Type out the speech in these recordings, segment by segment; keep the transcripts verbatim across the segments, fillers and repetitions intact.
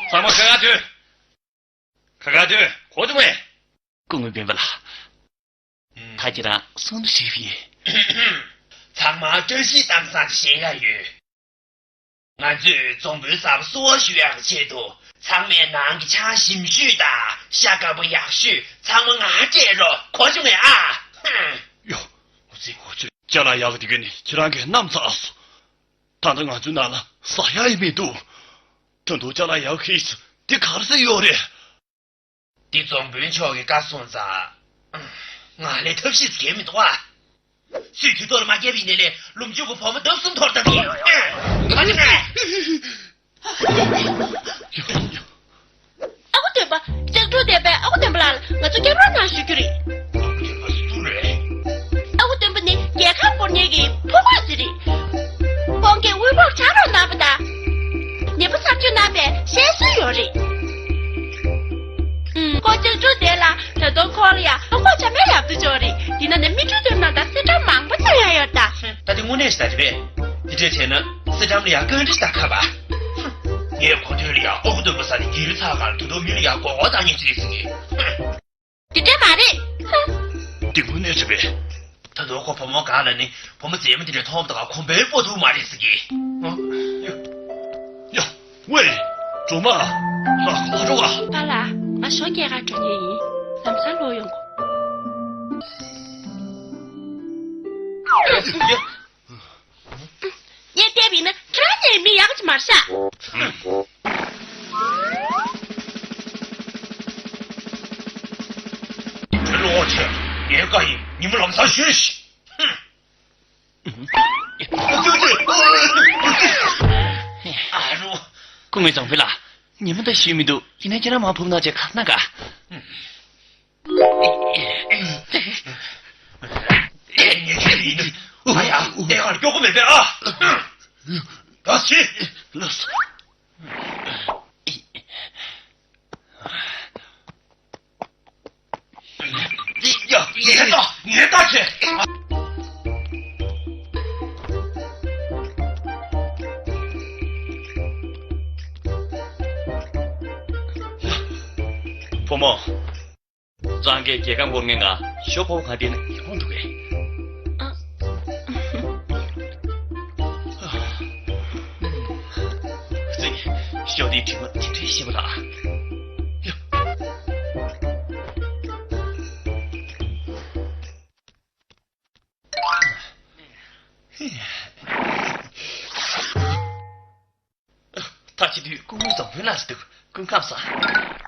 ཚང་མ་ཁ་ཁ་སྡོད། ཁ་ཁ་སྡོད། གོ་བྱུང་ངས། སྐུ་ངོ་སྤེན་པ་ལགས། ད་ཁྱེད་རང་གསུང་དུ་ཞིག་ཡིན། ཚང་མ་བཀྲ་ཤིས་གཏམ་བཟང་ཞིག་བཤད་ཡ་ཡོད། ང་ཚོས་རྫོང་དཔོན་གསར་པ་བསུ་བ་ཞུ་ཡག་གི་ཆེད་དུ་ཚང་མས་ནང་གི་ཆང་ཞིམ་ཤོས་དང་ཤ་དཀར་པོ་ཡག་ཤོས་ཚང་མ་ང་སྤྲད་རོགས། གོ་བྱུང་ངས་ཨ། ཧུམ། ཡོ། འོ་ཙི། འོ་ཙི། ཅ་ལག་ཡག་དེ་ག་ནི་ཁྱེད་རང་གིས་བསྣམས་ཚར་སོང་། ད་ལྟ་ང་ཚོའི་ནང་ལ་ཟ་ཡག་ཡང་མི་འདུག་ད་དུང་ཅ་ལག་ཡག་ཁྱེར་ཡོང་དུས་དེ་ག་རེ་ཟ་ཡོད་རེད། འདི་རྫོང་དཔོན་མཆོག་གིས་བཀའ་གསུངས་ཙང་། ང་ལས་ཐབས་ཤེས་གལ་མི་འདུག་ཨ། སུས་དུས་ཐོག་ལ་མ་བརྒྱབ་པ་ཡིན་ནའི་ལས་ལོ་མཇུག་གི་བུ་མོ་ལྡབ་གསུམ་འཐོར་ཐབས་ཡིན། ཨ་ཁུ་སྟོན་པ། ལྕགས་གྲུག་ལྡན་པས་ཨ་ཁུ་སྟོན་པ་ལགས་ལ་ང་ཚོ་སྐྱབས་རོགས་གནང་ཞུ་རྒྱུ་རེད། ཨ་ཁུ་སྟོན་པ་ནི་རྒྱལ་ཁམས་སྐོར་མཁན་གྱི་ཕོ་རྒོད་ཅིག་རེད། ཁོང་གིས་དབུལ་ཕོངས་དྲག་རོགས་གནང་བ་དང་། ནད་པ་ཚར་གཅོད་གནང་བའི་ཞལ་གསོ་ཡོད་རེད། ཨུམ། ཁོ་ལྕགས་གྲུག་ལྡན་ལ་ད་དུང་ཁོ་ལ་ཡང་ལོ་འཁོར་ཆ་མེད་ཡག་པོ་ཅིག་ཡོད་རེད། འདི་ན་ནི་མི་ཁྲི་བདུན་ནང་དང་སི་ཁྲོན་མང་པོ་ཅིག་ཡང་ཡོད་ད། ད་དེ་དངོས་གནས་ཤིག་ད་རེད་པས། འདི་འདྲས་བྱས་ན་སི་ཁྲོན་ལ་ཡང་བཀའ་འདྲི་ཞིག་ད་ཁ་བ། ངས་གོ་ཐོས་ལ་ཡང་ཨ་ཁུ་སྟོན་པ་ས་ནས་རྒྱལ་རི་ཚགས་ཁར་ད་དུང་མི་ལ་ཡང་མགོ་སྐོར་བཏང་མཁན་ཅིག་རེད་ཟེར་གི། འདི་འདྲས་མ་རེད། འདི་དངོས་གནས་རེད་པས། ད་དུང་ཁོ་བུ་མོ་སྒང་ལ་ནི་བུ་མོ་མཛེས་མ་འདི་འདྲས་མཐོང་བ་དང་གོམ་པའི་སྤོ་ཐུབ་མ་རེད་ཟེར་གི། ཡ། ཡ། ཝེ། སྒྲོལ་མ། ལགས་སོ། འགྲོ་ག། པཱ་ལགས། ང་ཞོགས་སྐྱེལ་གར་འགྲོ་མཁན་ཡིན། ལམ་སང་ལོག་ཡོང་གོ། ཡ། ཡ། ངས་བལྟས་པ་ཡིན་ན་ཁྱེད་རང་གཉིས་མི་ཡག་གི་མ་རེད་ཤག་ཁྱོད་ལོག་བྱས། ངའི་བཀའ་ཡིན། ཉིན་མོ་ལམ་སང་ཞོན་ཤིག་ཨ་རོ། སྐུ་ངོ་རྫོང་དཔོན་ལགས། ཉིན་མོ་ད་ཞོན་མི་འདུག་ཡིན་ན་ཁྱེད་རང་མར་བུམ་ནང་བྱས་ག་ན་ག་ཨ་ཡ། ཨེ་ཧར་སྐྱོ་གི་མེད་པས་ཨ། ད་ཕྱིན། ལགས་སོ། ཡ། ངས་ད་ངས་ད་བྱས། བུ་མོ། རང་གིས་རྒྱལ་ཁམས་སྐོར་མཁན་ང་ཞོ་ཕོ་བོ་ག་དེ་ན་ཡོང་འདུག་གས། ཨ། ཙི། ཞོ་དེའི་དྲི་མ་དེ་འདྲའི་ཞིམ་པ་ལ། ཡ། ད་ཅི་དུས་སྐུ་ངོ་རྫོང་དཔོན་ལགས་སུ་འདུག་སྐུ་ཁམས་བཟང་།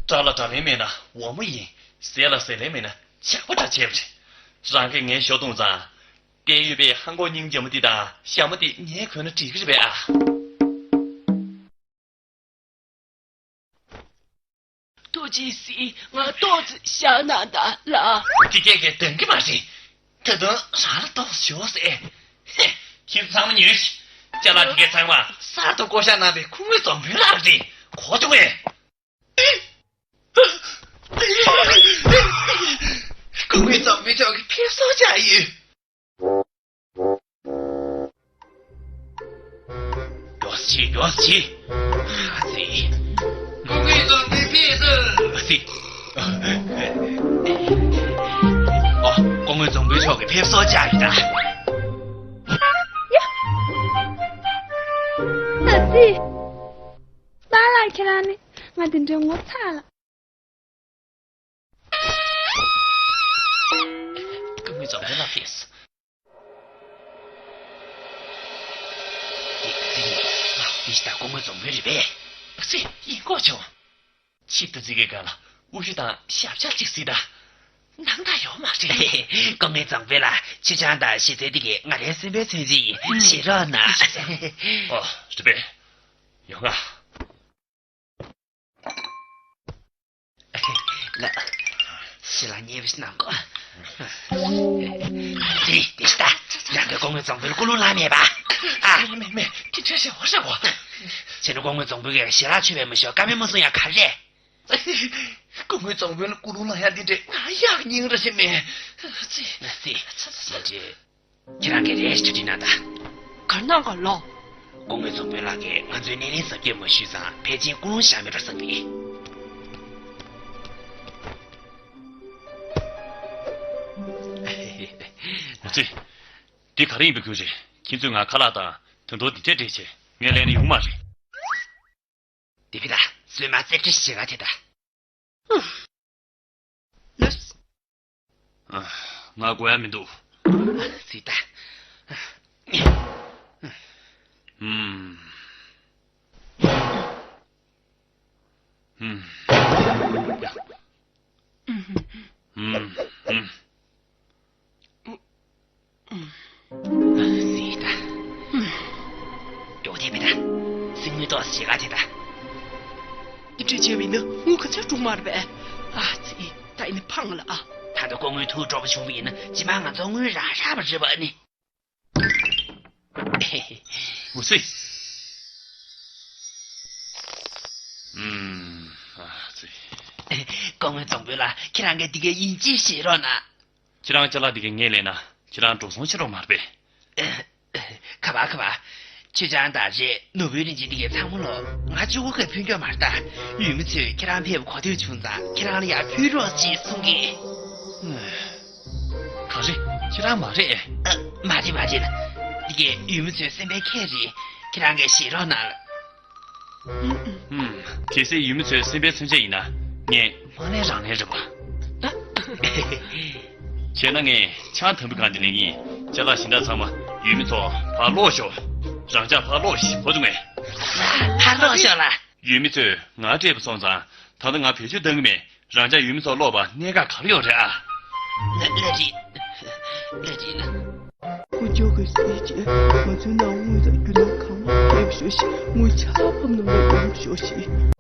དགྲ་ལ་དགྲ་ལན་མེད་ན་འོག་མ་ཡིན། ཟས་ལ་ཟས་ལན་མེད་ན་ཇག་པ་འདྲ་བྱས་པ་རེད། རང་གིས་ངའི་ཞོ་བཏུང་ཙང་། སྐྱེས་ཡོད་པའི་ཧང་གོ་སྙིང་རྗེ་མོ་འདི་དང་ཞྭ་མོ་འདི་ངས་གོན་ན་འགྲིག་གི་རེད་པས་ཨ། ཐུགས་རྗེ་གཟིགས། ང་ཏོག་ཙམ་བཞག་གནང་དང་ལགས། དེ་སྐད་ཀྱིས་འདང་གི་མ་རེད། ད་དུང་རང་ལ་ཏོག་ཙམ་ཞོག་ཟེར། ཧེ། ཁྱེད་ཚང་མ་ཉོན་ཞིག་ཅ་ལག་དེ་གའི་ཚང་མ་གསར་དུ་བསྐོ་བཞག་གནང་བའི་སྐུ་ངོ་རྫོང་དཔོན་ལགས་རེད། གོ་བྱུང་ངས། སྐུ་ངོ་རྫོང་དཔོན་མཆོག་གིས་ཕེབས་བསུ་བྱས་ཡོད། མགྱོགས་ཤིག་མགྱོགས་ཤིག་ཨ་ཙི། སྐུ་ངོ་རྫོང་དཔོན་ཕེབས་སོང་། ཨ་ཙི། ཨ། སྐུ་ངོ་རྫོང་དཔོན་མཆོག་གིས་ཕེབས་བསུ་བྱས་ཡོད་ད། ཡ། ཨ་ཙི། པཱ་ལགས་ཁྱེད་རང་ནི་ང་འདི་འདྲའི་ངོ་ཚ་ལ། སྐུ་ངོ་རྫོང་དཔོན་ལགས་ཕེབས། དེ་དེ་ནི་ང་འདི་ཞིག་ད་སྐུ་ངོ་རྫོང་དཔོན་རེད་པས། ཨ་ཙི། ཡིན་གོ་བྱུང་། ཆིབས་ཏུ་འཛེགས་ཀྱི་སྒང་ལ་དབུ་བཞུགས་དང་ཞབས་བཅགས་ཅིག་གཟིགས་དང་། སྣང་དག་ཡོད་མ་རེད། སྐུ་ངོ་རྫོང་དཔོན་ལགས། ཆུ་ཆང་དང་ཞི་ཚལ་འདི་གས་ང་རའི་སེམས་པའི་མཚོན་བྱེད་ཡིན། བཞེས་རོགས་གནང་། ཨོ། རེད་པས། ཡོང་ང་། ལགས། ཞལ་ལག་མཉེས་པ་ཞིག་གནང་དགོས། ཙི། དེ་ལྟ། རང་གིས་སྐུ་ངོ་རྫོང་དཔོན་ལ་ཀུན་སློང་བསླངས་མེད་པ། ཨ། མེད་མེད་མེད། དེ་འདྲ་ཞིག་ཧོ་ཞིག་ཧོ། བྱས་ན་སྐུ་ངོ་རྫོང་དཔོན་གྱིས་ཞལ་ལག་མཆོད་པའི་མི་ཞོ་བཀའ་མོལ་མ་གསུང་ཡ་ག་རེ། སྐུ་ངོ་རྫོང་དཔོན་ལ་ཀུན་སློང་བསླང་ཡ་འདི་འདྲས་ང་ཡག་སྙིང་རེ་ཞིག་མེད། ཙི། ཙི། ཙི། ཁྱེད་རང་གིས་རེ་ཞིག་དྲིས་ན་ད། ག་གནང་ག་ལོ། སྐུ་ངོ་རྫོང་དཔོན་ལགས་ཀྱིས་ང་ཚོའི་སྣེ་ལེན་གཟབ་རྒྱས་མ་ཞུས་ཙང་ཕལ་ཆེར་ཀུན་སློང་བཞག་མེད་འགྲོ་བསམ་གི། མ་ཚེ། འདི་ག་རེ་ཡིན་པའི་ཁུལ་རེད། ཁྱེད་ཚོས་ང་ཁ་ལག་དང་དུད་འགྲོ་འདི་འདྲས་སྤྲད་བྱས་ངས་ལེན་ན་ཡོང་མ་རེད། དེ་བི་ད་བཟོས་མ་རྩེ་ཁྲི་ཞེ་ག་དེ་ད། ལུས། ང་དགོས་ཡ་མི་འདུག་སི་ད། ཧུམ། ཧུམ། ཡ། ཧུམ། ཧུམ། སི་ད། ཡོ་དེ་མི་ད། སི་མི་ཏོག་ཞེ་ག་དེ་ད། འདི་འདྲ་བྱས་པ་ཡིན་ན་དངུལ་ག་ཚོད་འགྲོ་མ་རེད་པས། ཨ་ཙི། ད་ཡིན་ན་ཕངས་ལ་ཨ། ད་ལྟ་སྐུ་ངོ་ཐུགས་སྤྲོ་པོ་བྱུང་བ་ཡིན་ན་རྗེས་མ་ང་ཚོ་དངུལ་རག་ཤག་པ་རེད་པ་ཨ་ནི། མ་ཚེ། ཨུམ། ཨ་ཙི། སྐུ་ངོ་རྫོང་དཔོན་ལགས། ཁྱེད་རང་གིས་འདི་ག་ཡིན་གཅིག་བཞེས་རོགས་གནང་། ཁྱེད་རང་ཅ་ལག་འདི་ག་ངས་ལེན་ན་ཁྱེད་རང་འགྲོ་སོང་ཆེ་རོགས་མ་རེད་པས། ཁ་པར་ཁ་པར། ཆུ་ཆང་དང་རས་ནོར་བུའི་རིན་ཆེན་འདི་ག་ཚང་མ་ལོ་ང་གཅིག་པོ་གིས་ཕུལ་རྒྱུ་མ་རེད་ད། ཡུལ་མི་ཚོས་ཁྱེད་རང་ཕེབས་པ་གོ་ཐོས་བྱུང་ཙང་ཁྱེད་རང་ལ་ཡར་ཕུལ་རོགས་ཞེས་གསུང་གི། ག་རེ། ཁྱེད་རང་མ་རེད། ཨ། མ་རེད་མ་རེད། འདི་ག་ཡུལ་མི་ཚོའི་སེམས་པའི་ཁྱད་རེད། ཁྱེད་རང་གིས་བཞེས་རོགས་གནང་། ཧུམ། གལ་སྲིད་ཡུལ་མི་ཚོའི་སེམས་པའི་མཚོན་ཆ་ཡིན་ན་ངས་མ་ལེན་རང་ལེན་རེད་པ། བྱས་ན་ངས་ཆང་དམ་བུ་གང་དེ་ལེན་གྱི་ཡིན། ཅ་ལག་གཞན་དག་ཚང་མ་ཡུལ་མི་ཚོ་ཕར་སློག་ཤོག་རང་ཅག་ཕར་སློག་ཤིག་གོ་བྱུང་ངས། ཕར་སློག་ཤོག་ལ། ཡུལ་མི་ཚོས་ང་སྤྲད་པ་སོང་ཙང་ད་ལྟ་ང་བེད་སྤྱོད་གཏང་གི་མེད། རང་ཅག་ཡུལ་མི་ཚོ་སློག་པར་གནད་འགག་ག་རེ་ཡོད་རེད་ཨ། ལ་ལ་རེད། ལ་རེད་ལ། དཀོན་མཆོག་གིས་གཟིགས་བྱས་ང་ཚོའི་ནང་དངུལ་དང་རྒྱུ་ནོར་གང་མང་ཕེབས་ཤོག་ཤིག་དངུལ་ཆར་བབས་ནང་ལ་ཡོང་ཤོག་ཤིག